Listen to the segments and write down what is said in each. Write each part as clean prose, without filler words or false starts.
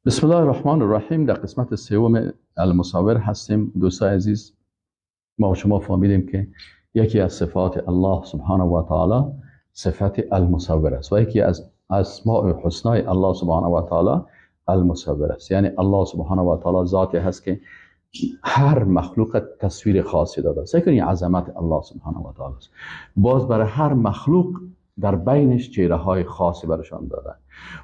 بسم الله الرحمن الرحیم. در قسمت سوم المصور هستیم. دوستای عزیز، ما و شما فهمیدیم که یکی از صفات الله سبحانه و تعالی صفت المصور است و یکی از اسماء حسنای الله سبحانه و تعالی المصور است. یعنی الله سبحانه و تعالی ذاتی هست که هر مخلوق تصویر خاصی داده است. این عظمت الله سبحانه و تعالی است. باز برای هر مخلوق در بینش چهره های خاصی برشان داده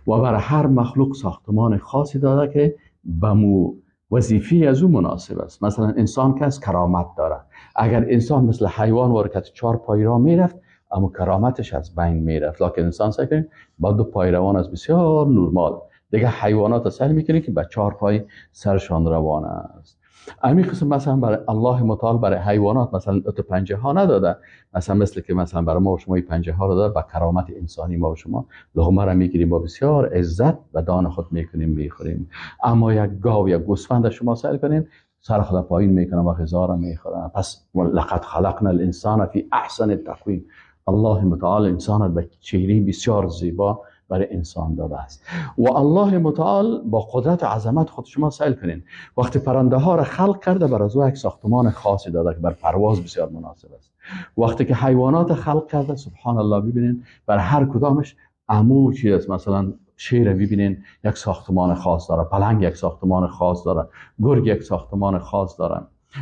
و برای هر مخلوق ساختمان خاصی داده که به مو وظیفه از او مناسب است. مثلا انسان که از کرامت داره، اگر انسان مثل حیوان وارکت چهار پای را میرفت اما کرامتش از بین میرفت، لکن انسان سعی کنید با دو پای روان از بسیار نرمال. دیگه حیوانات سعی میکنه که با چهار پای سرشان روان است. همین قسم مثلا برای الله متعال برای حیوانات مثلا دو پنجه ها نداده، مثلا مثل که مثلا برای ما و شما پنجه ها رو داده، با کرامت انسانی ما و شما لقمه را میگیریم با بسیار عزت و دان خود میکنیم میخوریم. اما یک گاو یا گوسفند شما سعی کنین سر خود پایین میکنه و غذا را میخوره. پس لقد خلقنا الانسان فی احسن تقویم، الله متعال انسان به چهره بسیار زیبا برای انسان داده است. و الله متعال با قدرت و عظمت خود شما سیل کنین وقتی پرنده ها را خلق کرده بر از او یک ساختمان خاصی داده که بر پرواز بسیار مناسب است. وقتی که حیوانات خلق کرده سبحان الله ببینین بر هر کدامش عمو چیز است. مثلا شیر ببینین یک ساختمان خاص داره، پلنگ یک ساختمان خاص داره، گرگ یک ساختمان خاص داره.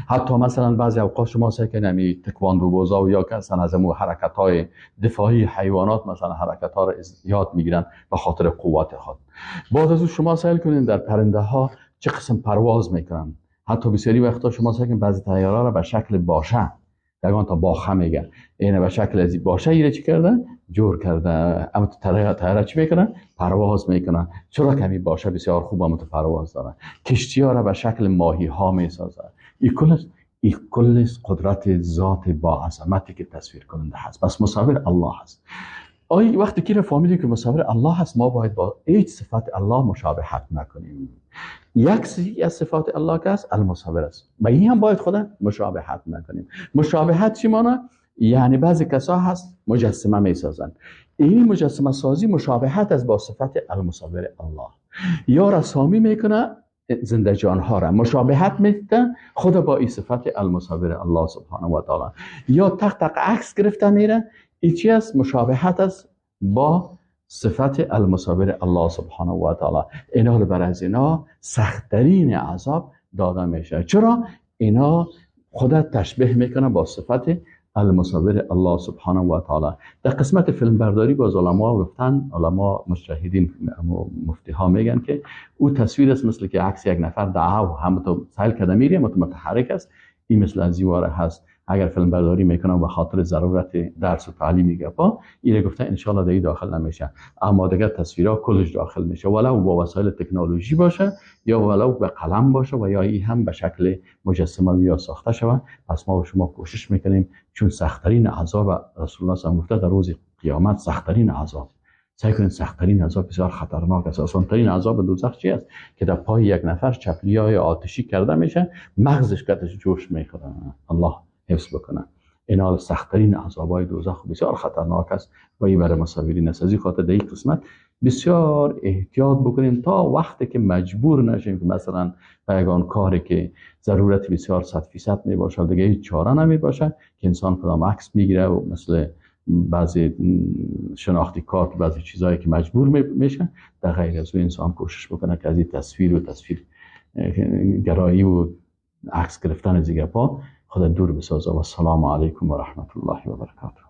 حتی مثلا بعضی اوقات شما سعی کنید همی تکواندو بازا و یا که اصلا از امو حرکت های دفاعی حیوانات مثلا حرکت ها را یاد میگیرن به خاطر قوت خود. باز از او شما سعی کنید در پرنده ها چه قسم پرواز میکنن. حتی بسیاری وقتا شما سعی کنید بعضی طیاره را به شکل باشه، یگان تا باخه میگن، اینه به شکل از باشه ایره چی کرده جور کرده، اما تو طیاره چی میکنن پرواز میکنن. چرا کمی باشه بسیار خوب اما تو پرواز دارن. کشتی ها را به شکل ماهی ها میسازن. این کل قدرت ذات با عظمتی که تصویر کننده هست. پس مصور الله هست. آی وقتی که فهمیدیم که مصور الله هست، ما باید با هیچ صفت الله مشابهت نکنیم. یک از صفات الله که است المصور است، با این هم باید خدا مشابهت نکنیم. مشابهت چی معنی؟ یعنی بعضی کسا هست مجسمه میسازن، این مجسمه سازی مشابهت است با صفت المصور الله. یا رسامی میکنه زنده جان ها را مشابهت میده خدا با این صفت المصور الله سبحانه و تعالی. یا تق تق عکس گرفته میره، این چی است؟ مشابهت است با صفت المصور الله سبحانه و تعالی. اینا بر از اینا سختترین عذاب داده میشه. چرا؟ اینا خدا تشبیه میکنه با صفت المصور الله سبحانه و تعالی. در قسمت فیلم برداری باز علما گفتن، علما مجتهدین مفتی ها میگن که او تصویر است مثل که عکس یک نفر دعا و هم تو سیل کرده میری اما تو متحرک است، این مثل از دیواره هست. اگر فیلم برداری میکنن به خاطر ضرورت درس و تعلیم گپا اینه گفتن ان شاء الله دیگه داخل نمیشه، اما دیگه تصویرها کلش داخل میشه، ولو با وسایل تکنولوژی باشه یا ولو به قلم باشه و یا این هم به شکل مجسمه یا ساخته شوه. پس ما و شما کوشش میکنیم، چون سختترین عذاب رسول الله صلی الله علیه و گفته در روز قیامت سختترین عذاب، سعی کنید سختترین عذاب بسیار خطرناک است. آسانترین عذاب دوزخ چی است؟ که در پای یک نفر چپلیای آتشی کرده میشه، مغزش کتش جوش میخوره. الله حفظ بکنه. اینا سختترین عذابای دوزخ بسیار خطرناک است و این برای مصورین است. از این خاطر در این قسمت بسیار احتیاط بکنیم تا وقتی که مجبور نشیم که مثلا به یگان کاری که ضرورت بسیار 100% می باشه دیگه هیچ چاره نمی باشه که انسان کدام عکس میگیره و مثل بعضی شناختی کارت بعضی چیزایی که مجبور میشه، در غیر از او انسان کوشش بکنه که از این تصویر و تصویر گرایی و عکس گرفتن از گپا خدا دور بسازه. و السلام علیکم و رحمت الله و برکاته.